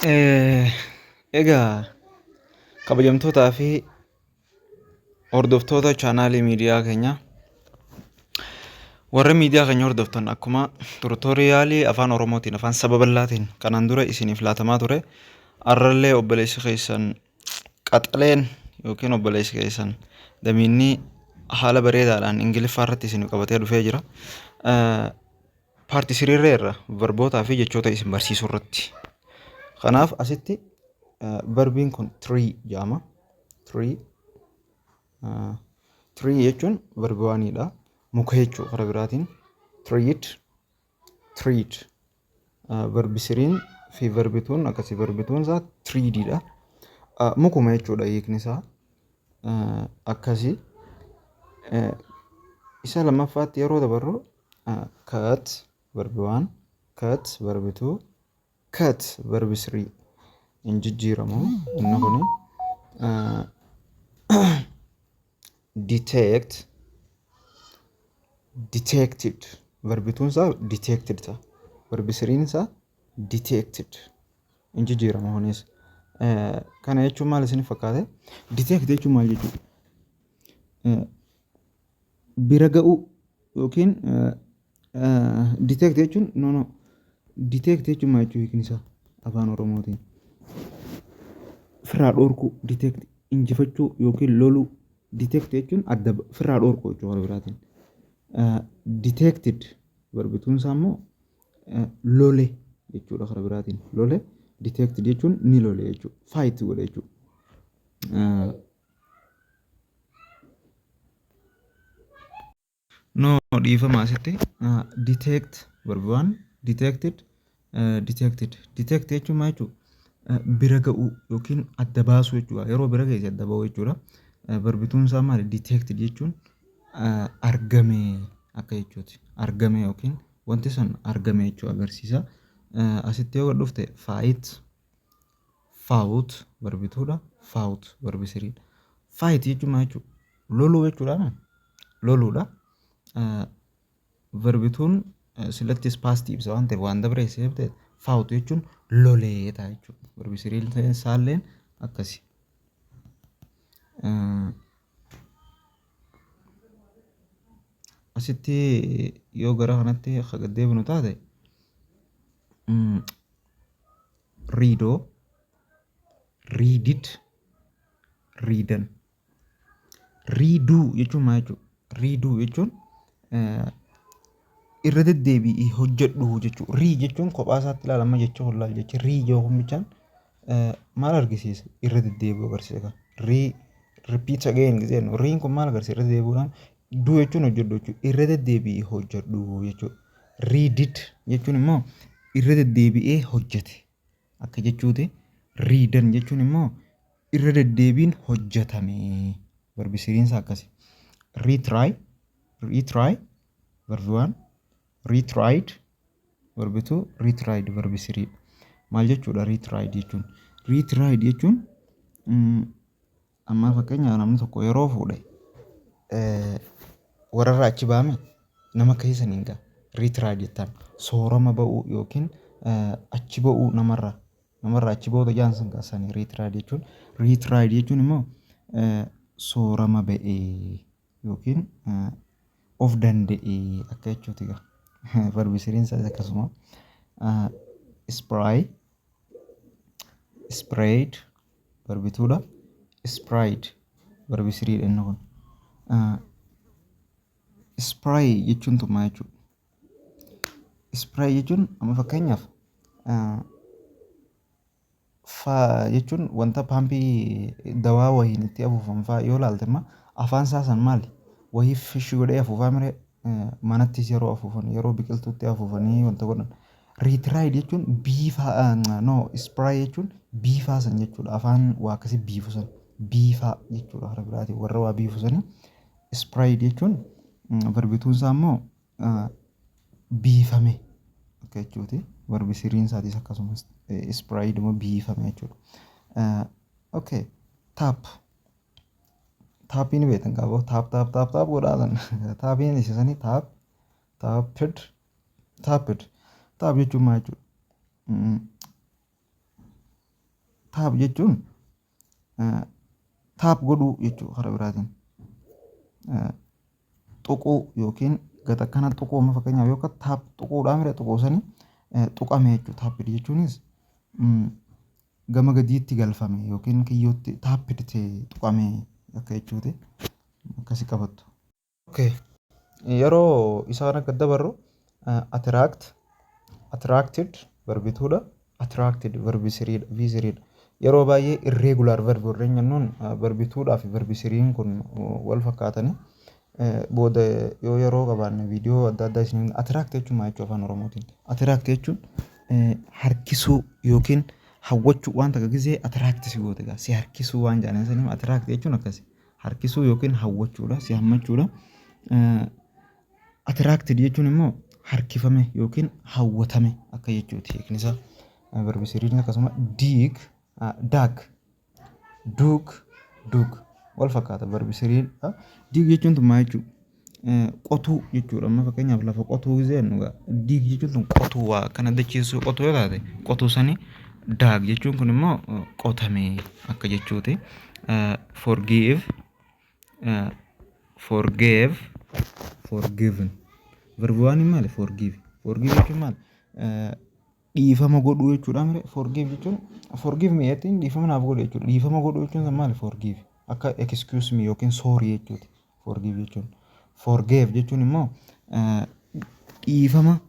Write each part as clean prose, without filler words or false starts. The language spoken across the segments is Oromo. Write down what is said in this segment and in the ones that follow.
Egaa kabajamtootaa fi hordoftoota chaanaalii miidiyaa keenyaa warra miidiyaa keenya hordoftan akkuma tuutooriyaalii afaan Oromootiin afaan saba bal'aatiin kanaan dura isiniif laatamaa ture arrallee obboleessi keessan qaxaleen yookiin obboleessi keessan damiinni haala bareedaadhaan Ingiliffaa irratti isiniif qabatee dhufee jira. Paartii siriirreerra verbootaa fi jechoota isin barsiisuu irratti. Kanaaf asitti verbiin kun tree jedhama. Tree tree jechuun verbi waaniidha. Muka jechuu karaa biraatiin treed treed verbi siriin fi verbi tuun akkasii verbi tuun isaa treediidha. Mukuma jechuudha hiikni isaa akkasii. Isa lammaffaatti yeroo dabarru cut verb 1, cut verb 2, cut verb 3 hin jijjiiramu inni kuni. Detect, detected verb 2 isaa detected ta'a. Verb 3 isaa detected hin jijjiiramu kunis. Kana jechuun maal isin fakkaate? Detect jechuun maal jechuudha? Bira ga'uu yookiin detect jechuun no no detect jechuun maal jechuu hiikni isaa afaan Oromootiin? Firraa dhorkuu, detect injifachuu yookiin loluu. Detect jechuun adda firraa dhorkuu jechuu karaa biraatiin. Detected barbituun isaa immoo lole jechuudha karaa biraatiin. Lole, detected jechuun ni lole jechuudha. Fight godhe jechuudha. No, dhiifama, asitti detect verb one, detected, detected. Detect jechuun maal jechuudha? Bira ga'uu yookiin adda baasuu jechuudha. Yeroo bira geesse adda ba'uu jechuudha. Verbituun isaa maali? Detected jechuun argame akka jechuuti. Argame yookiin wanti sun argame jechuu agarsiisa. Asitti yoo dhufte fight, fought verbituudha. Fought verb threedha. Fight jechuun maal jechuudha? Loluu jechuudha. Loluudha. Verbituun silattis past ibsa waan ta'eef waan dabreesse ta'e fought jechuun lolee ta'a jechuudha. Verb threen isaalleen akkasi. Asitti yoo gara kanatti akka gad deebinu taate read, readed, readen. Redo jechuun maal jechuudha? Redo jechuun irra deddeebi'ii hojjedhu jechuudha. Re jechuun kophaa isaatti ilaalama jecha hollaal jecha re yoo kun bichaan maal argisiisa? Irra deddeebi'uu agarsiisa. Re, repeat again gisee jennu re'n kun maal agarsiisa? Irra deddeebi'uudhaan do jechuun hojjedhu jechuudha. Irra deddeebi'ii hojjedhu jechuudha. Redid jechuun immoo irra deddeebi'ee hojjete akka jechuuti. Redone jechuun immoo irra deddeebiin hojjetame. Verb threen isaa akkasi. Retry, retry verb 1, retried verb 2, retried verb 3. Maal jechuudha retried jechuun? Retried jechuun amma fakkeenyaaf namni tokko yeroo fuudhe wararraa achi baame nama akkasii saniin ga'a. Retried jettaan soorama ba'uu yookiin achi ba'uu namarraa namarraa achi ba'uu jaan san kaasanii retried jechuun. Retried jechuun immoo soorama ba'ee yookiin of danda'ee akka jechuuti egaa. Verb threen isaas akkasuma. Spray, sprayed verb twodha. Sprayed verb threedha inni kun. Spray jechuun tun maal jechuudha? Spray jechuun amma fakkeenyaaf faa jechuun wanta paampii dawaa wayiin itti afuufan faa yoo ilaalte amma afaan isaa san maali? Wayii fish godhee afuufaa miree manattis yeroo afuufan yeroo biqiltuutti afuufanii wanta godhan. Retried jechuun biifaa, no, spray jechuun biifaa san jechuudha. Afaan waa akkasii biifu san biifaa jechuudha karaa biraatiin warra waa biifu sanii. Sprayed jechuun verb twon isaa immoo biifame akka jechuuti. Verb threen isaatis akkasumas sprayed immoo biifame jechuudha. Okay, tap. Tapii ni beektan qabu. Tap tap tap tap godhaa san. Tapiin isa sanii tap, tapped, tapped. Tap jechuun maal jechuudha? Tap jechuun tap godhuu jechuudha karaa biraatiin. Tuquu yookiin gata akkana tuquu, amma fakkeenyaaf yoo akka tap tuquudhaan mire tuquu sanii tuqame jechuudha. Tapped jechuunis gama gadiitti galfame yookiin kiyyootti tapped ta'e, tuqame akka jechuuti. Akkasi qabattu. Okay. Yeroo isaan akka dabarru, attract, attracted verb twodha. Attracted verb threedha, V3dha. Yeroo baay'ee irregular verb warreen jennuun verb twodhaa fi verb threen kun wal fakkaatanii, booda yoo yeroo qabaanne viidiyoo adda addaa isin. Attract jechuun maal jechuu afaan Oromootiin? Attract jechuun harkisuu yookiin hawwachuu. Waan takka gisee attract si goote egaa si harkisuu waan jedhan saniif attract jechuun akkasi. Harkisuu yookiin hawwachuudha, si hammachuudha. Attracted jechuun immoo harkifame yookiin hawwatame akka jechuuti hiikni isaa. Verb threen akkasuma dig, dug, dug, dug wal fakkaata verb threen. Dig jechuun tun maal jechuudha? Qotuu jechuudha. Amma fakkeenyaaf lafa qotuu gisee jennu egaa dig jechuun tun qotuu, waa akkana dacheessuu qotuu yoo taate, qotuu sanii. Dug jechuun kun immoo qotame akka jechuuti. Forgive, forgave, forgiven. Verb one maali? Forgive. Forgive jechuun maali? Dhiifama godhuu jechuudha mire. Forgive jechuun forgive me jettiin dhiifama naaf godhu jechuudha. Dhiifama godhuu jechuun sun maali? Forgive. Akka excuse me yookiin sorry jechuuti. Forgive jechuun. Forgave jechuun immoo dhiifama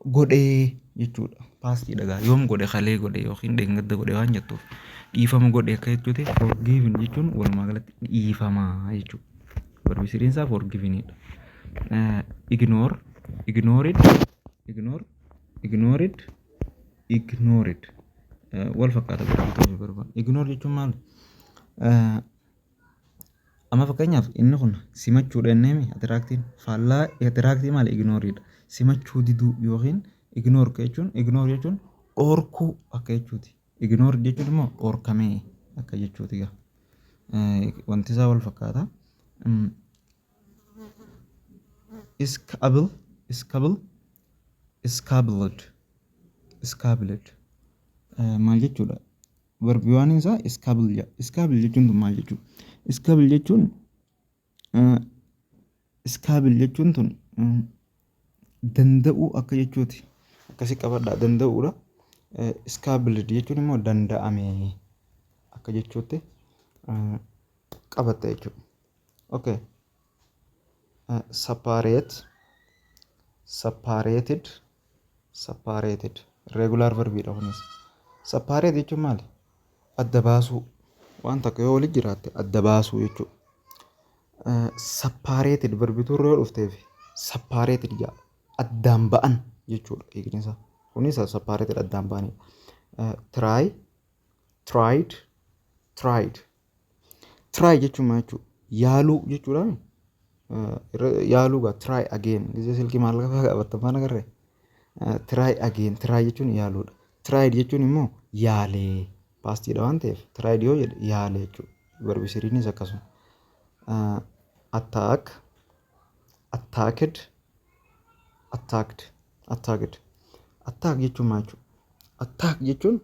godhee jechuudha. Pastiidha gaa, yoom godhe? Kalee godhe yookiin dheengadda godhe waan jettuuf dhiifama godhe akka jechuuti. Forgiven jechuun walumaa galatti dhiifamaa jechuudha. Verb threen isaa forgivenidha. Ignore, ignored, ignore, ignored, ignored. Wal fakkaata verb two fi verb one. Ignore jechuun maali? Amma fakkeenyaaf inni kun simachuudha jenneemi. Attractiin faallaa attractii maali? Ignoreidha. Simachuu diduu yookiin ignore jechuun, ignore jechuun dhorkuu akka jechuuti. Ignore jechuun immoo dhorkamee akka jechuuti gaa. Wanti isaa wal fakkaata. Squabble, squabble, squabbled, squabbled. Maal jechuudha? Verb oneiin isaa squabble jedha. Squabble jechuun tun maal jechuudha? Squabble jechuun, squabble jechuun tun danda'uu akka jechuuti. Akkasi qabadhaa, danda'uudha. Squabbled jechuun immoo danda'ame akka jechuutti qabatta jechuudha. Okay. Separate, separated, separated. Irregular verbiidha kunis. Separate jechuun maali? Adda baasuu. Waan takka yoo walitti jiraatte adda baasuu jechuudha. Separated verb tworra yoo dhufteef separated jedha. Addaan ba'an jechuudha hiikni isaa. Kunis separated addaan ba'anidha. Try, tried, tried. Try jechuun maal jechuudha? Yaaluu jechuudha. Yaaluu gaa, try again. Gisee silkii maallaqa qabattan faana agarree? Try again. Try jechuun yaaluudha. Tried jechuun immoo yaalee, pastiidha waan ta'eef tried yoo jedhe yaale jechuudha. Verb threenis akkasuma. Attack, attacked, attacked, attacked. Attack jechuun maal jechuudha? Attack jechuun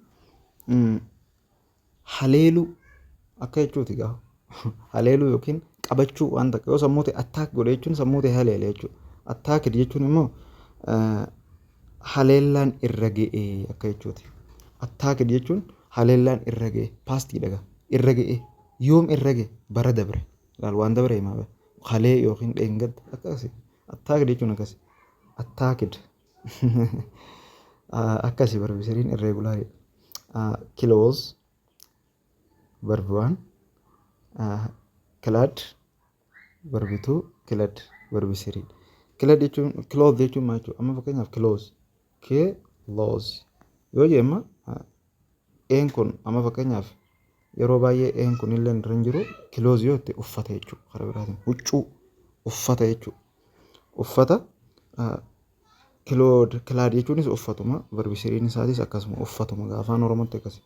haleeluu akka jechuuti gaa. Haleeluu yookiin qabachuu waan takka yoo sammuu ta'e attack godhe jechuun sammuu ta'e haleele jechuudha. Attacked jechuun immoo haleellaan irra ga'e akka jechuuti. Attacked jechuun haleellaan irra ga'e, pastiidha gaa. Irra ga'e, yoom irra ga'e? Bara dabre. Laal, waan dabre himaa, kalee yookiin dheengadda akkasi. Attacked jechuun akkasi. Attacked akkasi, verb threen irregularidha. Close verb one, clad verb two, clad verb three. Clad jechuun, clothe jechuun maal jechuudha? Amma fakkeenyaaf close, close yoo jenne een kun, amma fakkeenyaaf yeroo baay'ee een kun illee irra hin jiru. Clothe yoo jette uffata jechuudha. Karaa biraatiin huccuu, uffata jechuudha. Uffata clothe, clad jechuunis uffatuma. Verb threen isaatis akkasuma uffatuma, afaan Oromootti akkasi.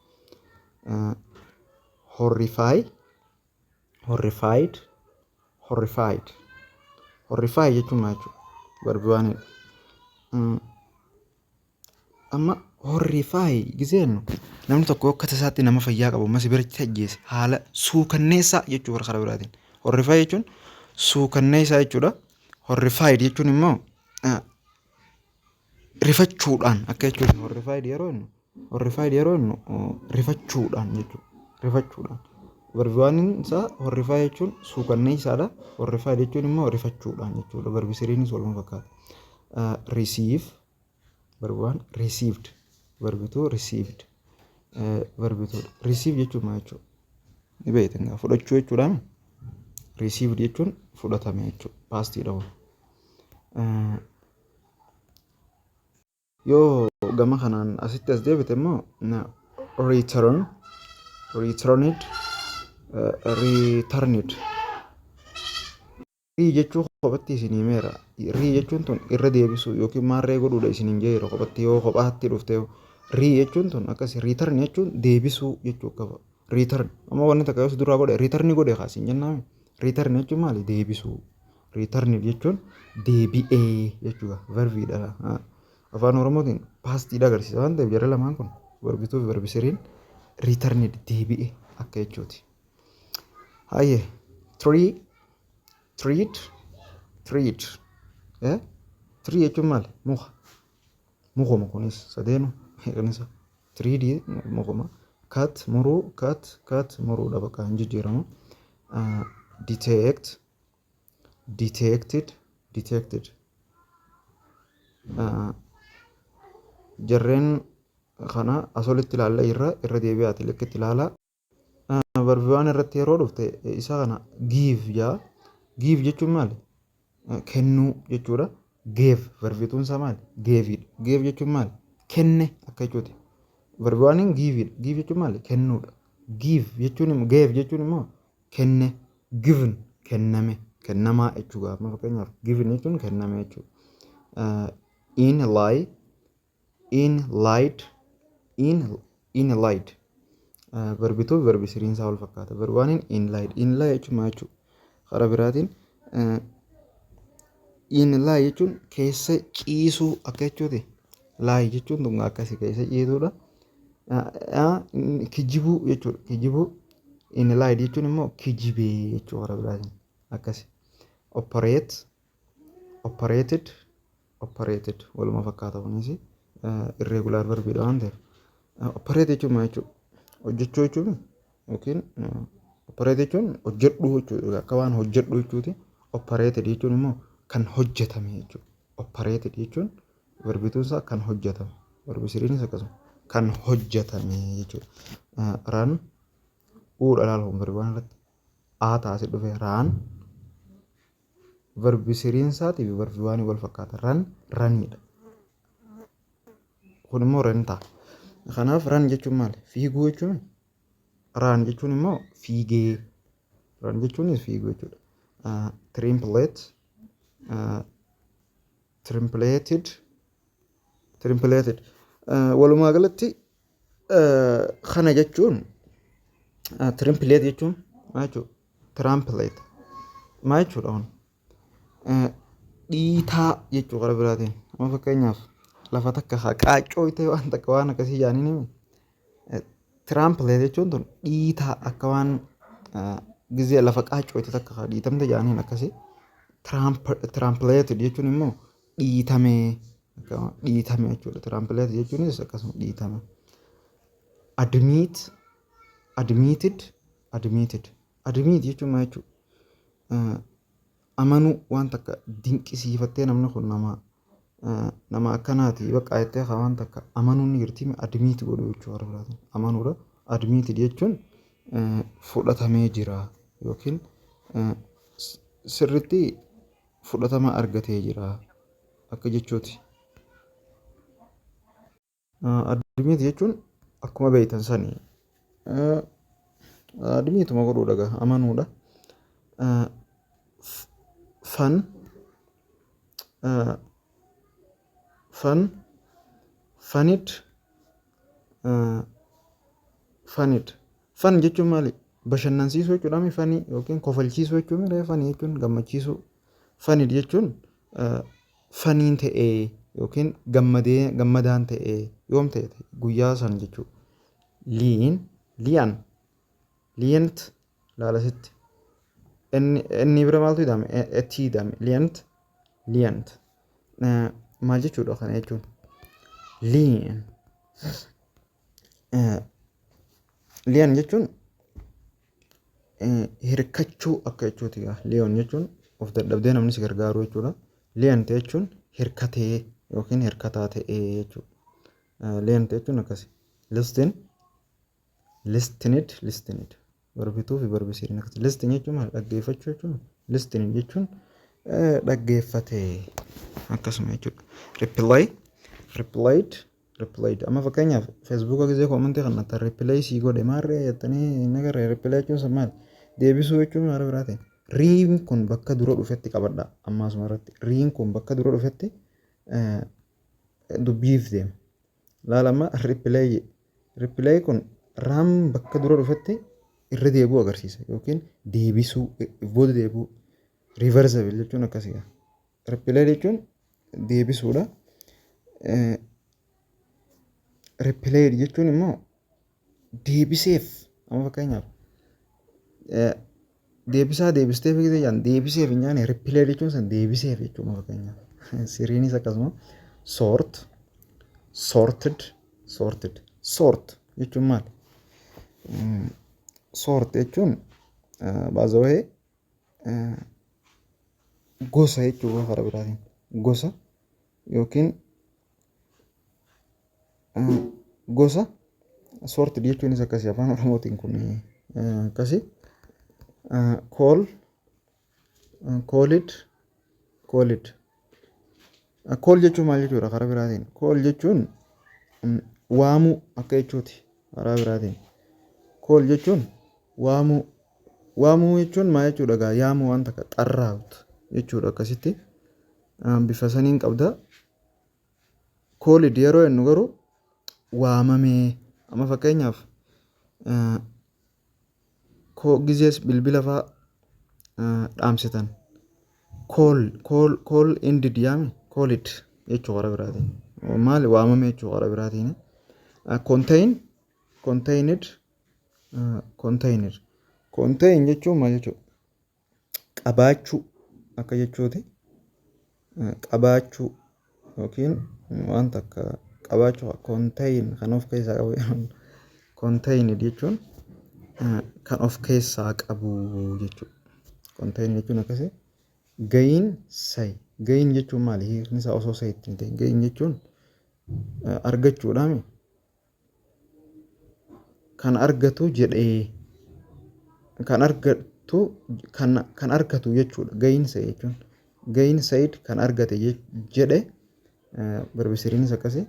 Horrify, horrified, horrified. Horrify jechuun maal jechuudha? Verb oneidha. Amma Horrify gisee jennu namni tokko akka tasaatti nama fayyaa qabu ammas biratti ajjeese haala suukanneessaa jechuu bara karaa biraatiin. Horrify jechuun suukanneessaa jechuudha. Horrified jechuun immoo rifachuudhaan akka jechuudha. Horrified yeroo jennu rifachuudhaan jechuudha. Rifachuudhaan. Verb oneiin isaa horrify jechuun suukanneessaadha. Horrified jechuun immoo rifachuudhaan jechuudha. Verb threenis waluma fakkaata. Receive verb one, received verb two, received verb two. Receive jechuun maal jechuudha? Ni beektan gaa, fudhachuu jechuudha. Received jechuun fudhatame jechuudha. Pastiidha kun. Yoo gama kanaan asitti as deebite immoo return, returned, returned. Re jechuu kophatti isin himeera. Re jechuun tun irra deebisuu yookiin maarree godhuudha isiniin jedheera kophatti yoo kophaatti dhufte. Re jechuun tun akkas, return jechuun deebisuu jechuu qaba. Return amma wanni takka yoo si duraa godhe return godhe kaasiin jennaami. Return jechuun maali? Deebisuu. Return jechuun deebi'ee jechuudha. Verbiidha. Afaan Oromootiin pastiidha agarsiisa waan ta'eef jara lamaan kun verb two fi verb threen returned deebi'e akka jechuuti. Hayyee, tree, treed, treed. Tree jechuun maali? Muka. Mukuma kunis sadeenu hiikni treed mukuma. Cut muruu, cut, cut muruudha, bakka hin jijjiiramu. Detect, detected, detected. Jarreen kana as olitti ilaalla irra irra deebi'aati likkitti ilaalaa. Verb one irratti yeroo dhufte isa kana give jaa. Give jechuun maali? Kennuu jechuudha. Gave verb twon isaa maali? Gaveidha. Gave jechuun maali? Kenne akka jechuuti. Verb oneiin giveidha. Give jechuun maali? Kennuudha. Give jechuun immoo, gave jechuun immoo kenne, given kenname, kennamaa jechuudha. Amma fakkeenyaaf given jechuun kenname jechuudha. In lie, in lied, in lied. Verb two verb threen isaa wal fakkaata. Verb oneiin in lied. In lie jechuun maal jechuudha? Karaa biraatiin in lie jechuun keessa ciisuu akka jechuuti. Lie jechuun tun akkasii keessa ciisuudha. Kijibuu jechuudha. Kijibuu. In lied jechuun immoo kijibee jechuudha karaa biraatiin akkasi. Operate, operated, operated waluma fakkaata kunis irregular verbiidha waan ta'eef. Operate jechuun maal jechuudha? Hojjechuu jechuun yookiin operate jechuun hojjedhuu jechuudha. Akka waan hojjedhuu jechuuti. Operated jechuun immoo kan hojjetame jechuudha. Operated jechuun verb twon isaa kan hojjetame. Verb threenis akkasuma kan hojjetame jechuudha. Run uudha laala verb one irratti. A taasise dhufe run verb threen isaatii fi verb oneii wal fakkaata. Run runiidha. Kun immoo run ta'a. Kanaaf run jechuun maali? Fiiguu jechuun, run jechuun immoo fiigee. Run jechuunis fiiguu jechuudha. Trumpet, trumpeted, trumpeted. Walumaa galatti kana jechuun trumpet jechuun maal jechuudha? Trumpet maal jechuudha kun? Dhiitaa jechuu karaa biraatiin. Amma fakkeenyaaf lafa takka haa qaaccooytee waan takka waan akkasii jaaniin himi. Trumpet jechuun tun dhiitaa akka waan gizee lafa qaaccooyte takka haa dhiitamte jaaniin akkasii. Trampled jechuun immoo dhiitamee, dhiitame jechuudha. Trampled jechuunis akkasuma dhiitame. Admit, admitted, admitted. Admit jechuun maal jechuudha? Amanuu, waan takka dinqisiifattee namni kun nama akkanaati bakka jettee waan takka amanuun ni jirti, admit godhu jechuudha karaa biraatiin amanuudha. Admitted jechuun fudhatamee jira yookiin sirriitti fudhatama argatee jira akka jechuuti. Admit jechuun akkuma beektan sani admituma godhuudha gaa, amanuudha. Fun, fun, funned, funned. Fun jechuun maali? Bashannansiisuu jechuudha funny yookiin kofalchiisuu jechuun funny jechuun gammachiisuu. Funned jechuun funnyiin ta'ee Yookiin gammadee gammadaan ta'e yoom ta'e guyyaa san jechuudha. Lean, lean, leant laala sitti. Inni bira maaltu hidhame? T hidhame. Leant, leant. Maal jechuudha kana jechuun? Lean. Lean jechuun hirkachuu akka jechuuti. Lean jechuun of dadhabdee namni si gargaaru jechuudha. Leant jechuun hirkatee yookiin hirkataa ta'ee jechuudha. Leant jechuun akkasi. Listen, listened, listened. Verb 2 fi verb 3 akkasi. Listen jechuun maal? Dhaggeeffachuu jechuun. Listening jechuun dhaggeeffatee akkasuma jechuudha. Reply, replied, replied. Amma fakkeenyaaf Facebooka gisee commentii kan natti reply sii godhe maarree jettanii hin agarre. Reply jechuun sun maal? Deebisuu jechuun maal biraa ta'e? Reiin kun bakka dura dhufetti qabadha. Amma asuma irratti reiin kun bakka dura dhufetti dubbiif deema. Laala amma reply, reply kun raan bakka dura dhufetti irra deebi'uu agarsiisa yookiin deebisuu, booda deebi'uu, reversible jechuun akkasii. Reply jechuun deebisuudha. Replied jechuun immoo deebiseef. Amma fakkeenyaaf deebisaa deebistee fiigdee jaan deebiseef hin jaane. Replied jechuun san deebiseef jechuudha fakkeenyaaf. Siriinis akkasuma. Sort, sorted, sorted. Sort jechuun maal? Sort jechuun baazawee gosa jechuudha karaa biraatiin. Gosa yookiin gosa sorted jechuunis akkasii afaan Oromootiin kun akkasii. Call, called, called. Call jechuun maal jechuudha karaa biraatiin? Call jechuun waamuu akka jechuuti karaa biraatiin. Call jechuun waamuu. Waamuu jechuun maal jechuudha gaa? Yaamuu waan takka xarraa'utu jechuudha akkasitti. Bifa saniin qabda. Called yeroo jennu garuu waamamee. Amma fakkeenyaaf gizees bilbila fa'aa dhaamsitan. Call, call, call ended yaami, called jechuu karaa biraatiin. Maali? Waamame jechuu karaa biraatiin. Contain, contained, contained. Contain jechuun maal jechuudha? Qabaachuu akka jechuuti. Qabaachuu yookiin waan takka qabaachuu, contain kan of keessaa qabu. Contained jechuun kan of keessaa qabu jechuudha. Contain jechuun akkasii. Gain say. Gain jechuun maali? Hiikni isaa osoo say itti hin ta'in. Gain jechuun argachuudhaami. Kan argatu jedhee kan argatu kan argatu jechuudha. Gain say jechuun. Gain said kan argate jedhe. Verb 3nis akkasii.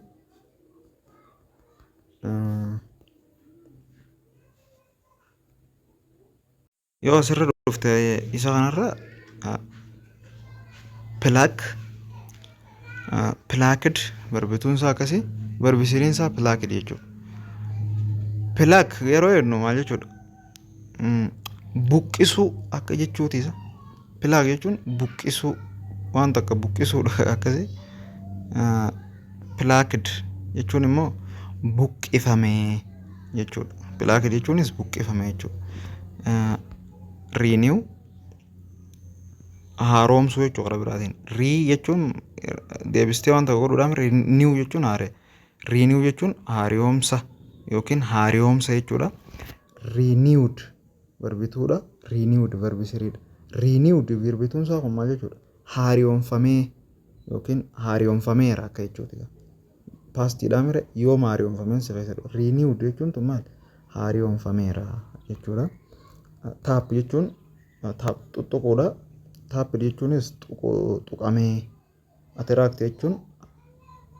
Yoo asirra dhufte isa kanarra pluck, plucked verb 2n isaa akkasii, verb 3n isaa plucked jechuudha. Pluck yeroo jennu maal jechuudha? Buqqisuu akka jechuuti isa. Pluck jechuun buqqisuu, waan takka buqqisuudha akkasii. Plucked jechuun immoo buqqifamee jechuudha. Plucked jechuunis buqqifame jechuudha. Renew haaromsuu jechuudha karaa biraatiin. Re jechuun deebistee waan tokko godhuudhaan, renew jechuun haare. Renew jechuun haaromsa yookiin haaromsa jechuudha. Renewed verb 2dha. Renewed verb 3dha. Renewed verb 2n isaa kun maal jechuudha? Haaromfamee yookiin haaromfameera akka jechuuti. Pastiidhaa mire yooma haaromfameen si keessa dhufa. Renewed jechuun tun maal? Haaromfameera jechuudha. Tap jechuun tap tuttuquudha. Tapped jechuunis tuqamee. Attract jechuun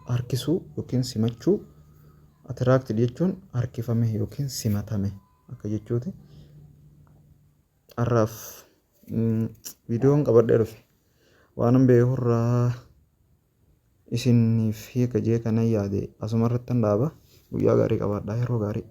harkisuu yookiin simachuu. Attracted jechuun harkifame yookiin simatame akka jechuuti. Har'aaf viidiyoon qabadhee dhufe waanan beekurraa isiniif hiika jee kanan yaade asuma irratti dhaaba. Guyyaa gaarii qabaadhaa, yeroo gaarii.